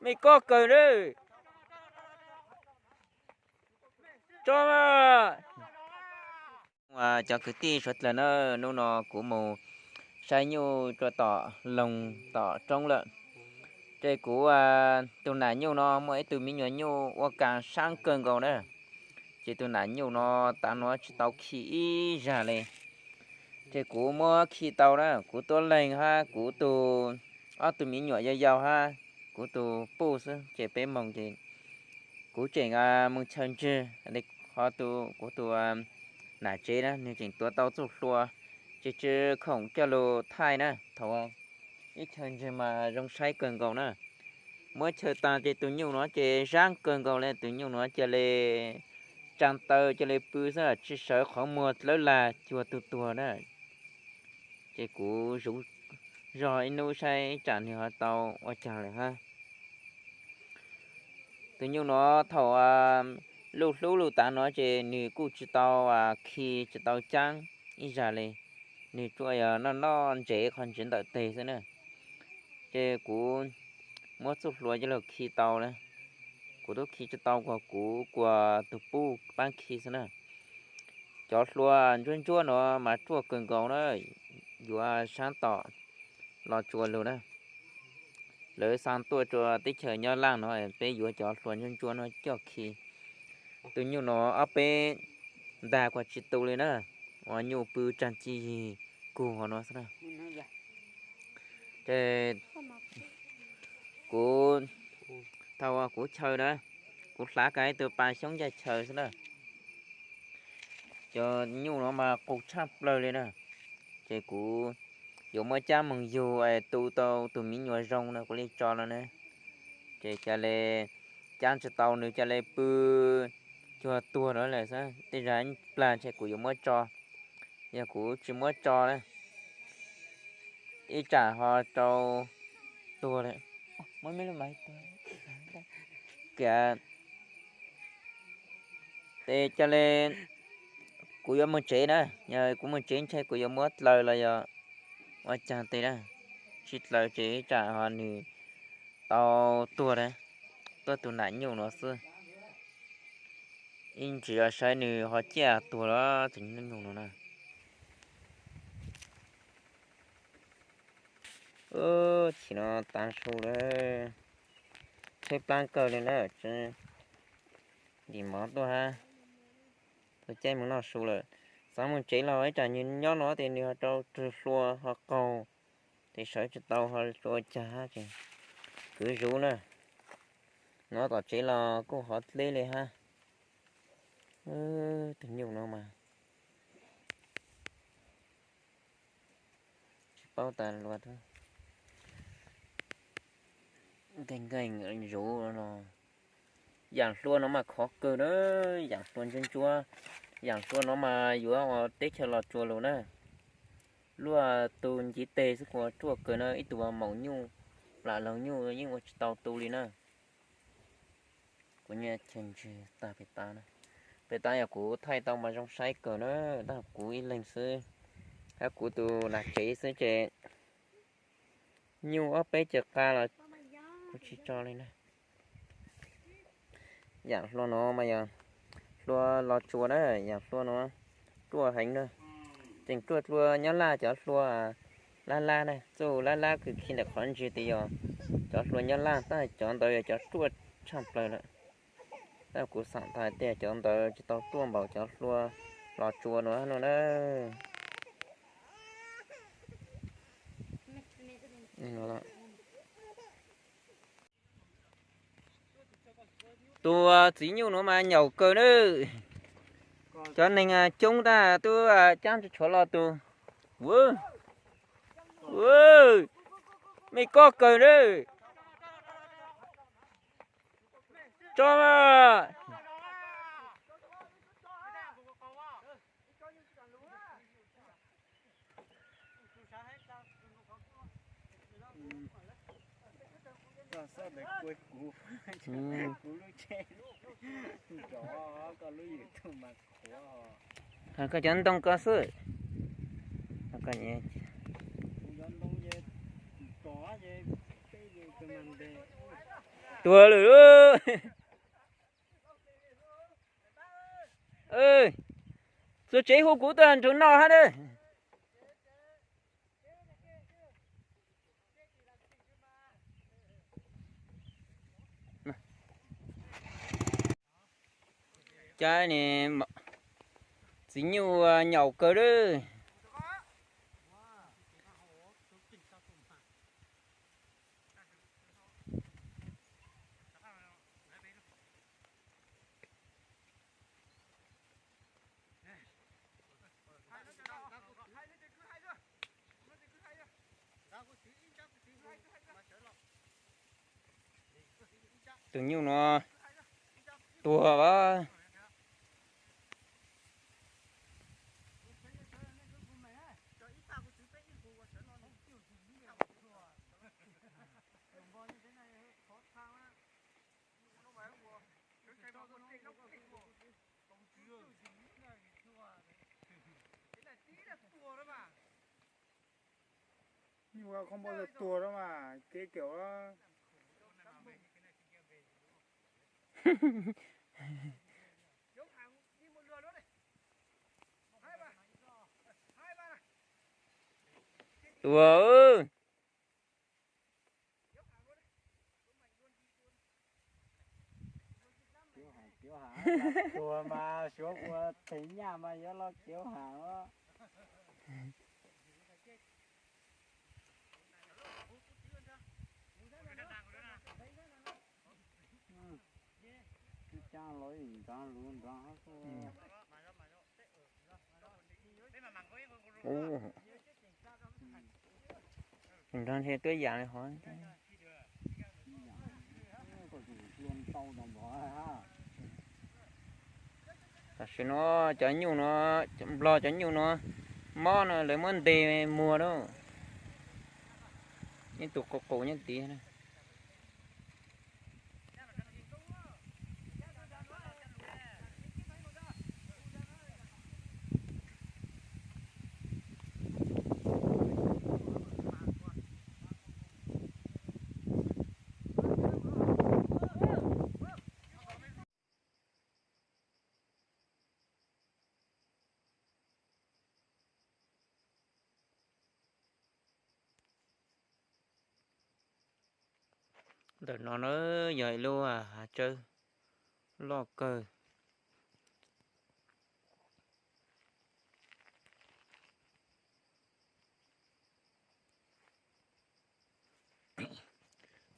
Mej koj kawg na. Tso mas. Cov kwv tij suav dlawg na, hnub no kuv mus saib nyuj rua tom loog tom roob lawm. Ces kuv tus nam nyuj no muaj ib tug me nyuam nyuj ua kaas sab kawg nkaus na. Ces tus nam nyuj no tav no tsis tau khi ib zag li. Ces kuv muab khi tau na, kuv tuab leeg hab kuv tus ob tug me nyuam yau yau hab kuv tus puj xwb ces peb moog ces kuv tseem moog chaw ntswg, ho kuv tus nam tsev na nwg tseem tuav tau txuj hlua, ces tsi khoom coj lug thaij na. Thaum ib chaw ntswg mas zoo saib kawg nkaus na. Muab chaw taag ces tus nyuj no ces sab kawg nkaus le, tus nyuj no ca le tsaa taw ca le pw xwb, tsi sawv qhov muag dlawb lag cuag tug tuag na. Ces kuv zuv zog ib nub saib ib tsam nwg ho tau ua caag lawm hab. Tus nyuj no thaum luj hlub luj tav no ces nwg kuj tsi tau khi tsi tau caab ib zag li, nwg tsuas yog noj noj ntsev qhov ntsev ntawm teg xwb na. Ces kuv muab txuj hlua coj lug khi tau na, kuv tub khi tsi tau kuas kuv kuas tug puj paab khi xwb na. Cov hlua ntsuab ntsuab no mas ruaj kawg nkaus na, yuav saab tom Los Tsuas lug na. Lawv xa tuaj rua teb chaws Nyab Laj no, peb yuav cov hlua ntsuab ntsuab no coj khi. Tus nyuj no ob peb ntag kuas tsi tu li na, ua nyuj pw tsaag ci yig kug hov no xwb na. Ces kuv, thaum kuv chaw na, kuv hlav kag ib tug pas xyoob ncaaj chaw xwb na. Cov nyuj no mas qus tshaj plawg li na. Ces kuv yuav muab caab moog yug es tu tau tug miv nyuas zoo no kuv li tso no na. Ces ca le caab tsi tau, nws ca le pw cuag tuag no lawm xwb, tej zag plag ntshe kuv yuav muab tso. Yog kuv tsi muab tso na, ib tsam ho rau tuag lawm. Tes ca le kuv yuav moog tsev na, yog kuv moog tsev ntshe kuv yuav muab dlaws los yog ua caag tes na, tsi dlaws ces ib tsam ho nws tau tuag na, tuab tug nam nyuj no xwb. Ib ntsis saib nws ho ciaj tuag los tseem nyuj no na. Chim no taav su lawm, tshaib plab kawg li na, ntim mov tuaj hab, tau caij moog noj su lawm. Xaav moog tsev los ib tsam nws nyob no tes nws ho rau rwg hlua ho qaug, tes sawv tsi tau ho ua caag hab ces kwv zuv na. No tom tsev los kuj hov dleb li hab. Tug nyuj no mas tsis paub tas luas, nkeeg nkeeg zuv no. Yaam hlua no mas khov kawg na, yaam hlua ntsuab ntsuab, yaam hlua no mas yuav ua teb chaws Los Tsuas lug na. Luaj tu nciv teg xwb kuj ruaj kawg na, ib tug maum nyuj, plam laug nyuj yeej ua tsis tau tu li na. Kuv nyiam chaw ntswg tag pem tas, pem tas yog kuv thaij tau mas zoo saib kawg na, tab kuv ib leeg xwb, hab kuv tus nam tsev xwb ces nyuj ob peb cawv qa los kuv tsis tso li na. Yaam hlua no mas yog hlua Los Tsuas na, yaam hlua no ruaj heev na. Tseem ruaj dlua Nyab Laj cov hlua lab lab na, txuj lab lab kws khi ntawm qhov ntswg tes yog cov hlua Nyab Laj, tab cov ntawd yog cov ruaj tshaj plaws lawm. Tab kuv xaam tas tias cov ntawd tsis tau ruaj npaum cov hlua Los Tsuas no no na. Tus txiv nyuj nuav mas nyaum kawg na. Cov neeg coob tag tub caab tsi tshuav lo tug. Mej kob kawg na. Tso mas. Koj cov ntoo koj xwb. Tuag lawm. Txua tsev hu kuv tuaj nrug noj hab na. Cov txiv nyuj nyaum kawg lawm. Tus nyuj no tuag a. Nyuj kho npau taws tuag lawm mas kev kawm. Tuag. Tuag mas suav ua thev nyaj mas yuav los kev hav. Ib cab los nrov lus nrov. Nrov ntshe tuab yam li hov. Tam sim no cov nyuj no, Nplog cov nyuj no, mob no lawv muab ntes muag na. Ib tug qus qus nyob tid. Ntawm no na yog ib lub hav tsawb loj kawg.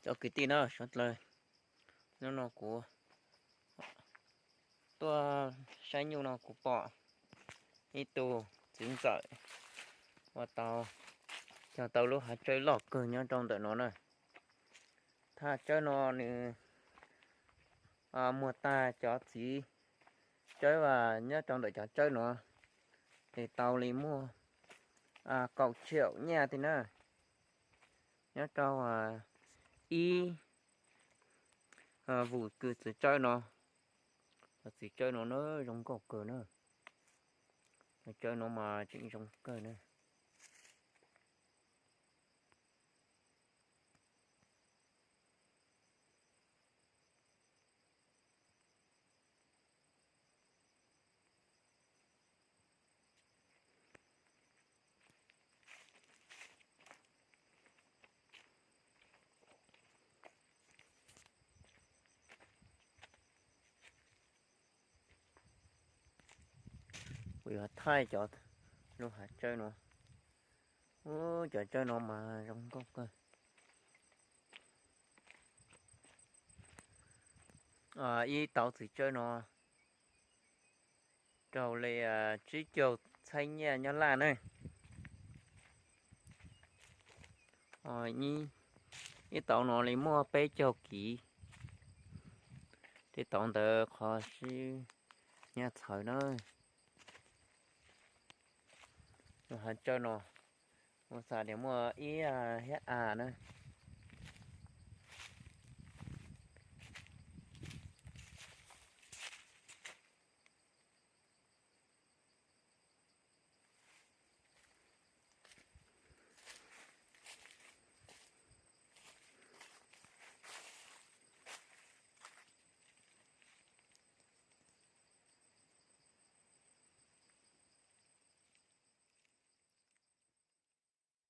Cov kwv tij na, suav dlawg, hnub no kuv tuaj saib nyuj no kuv pom ib tug txiv ntxawm uas tau cog tau lub hav tsawb loj kawg nyob rau ntawm no na. Thaj tsawb no nws muag tag cov txiv tsawb uas nyob rau ntawm cov tsawb no, ces tau li muaj kaum tsiaum nyaj tiag na. Nyob rau ib vus kws txiv tsawb no, txiv tsawb no na zoo nkauj kawg na. Txiv tsawb no mas tseem zoo kawg na. Kuv yuav thaij cov lub hav tsawb no. Ub, cov tsawb no mas zoo nkauj kawg. Ib tauv txiv tsawb no raug li tsib caug txhiab nyiaj Nyab Laj na. Ib tauv no li muaj peb caug kiv. Tej tauv ntawd qhov sib nyiaj txhawv na. Hav tsawb no kuv xav tias muaj ib hiab av na.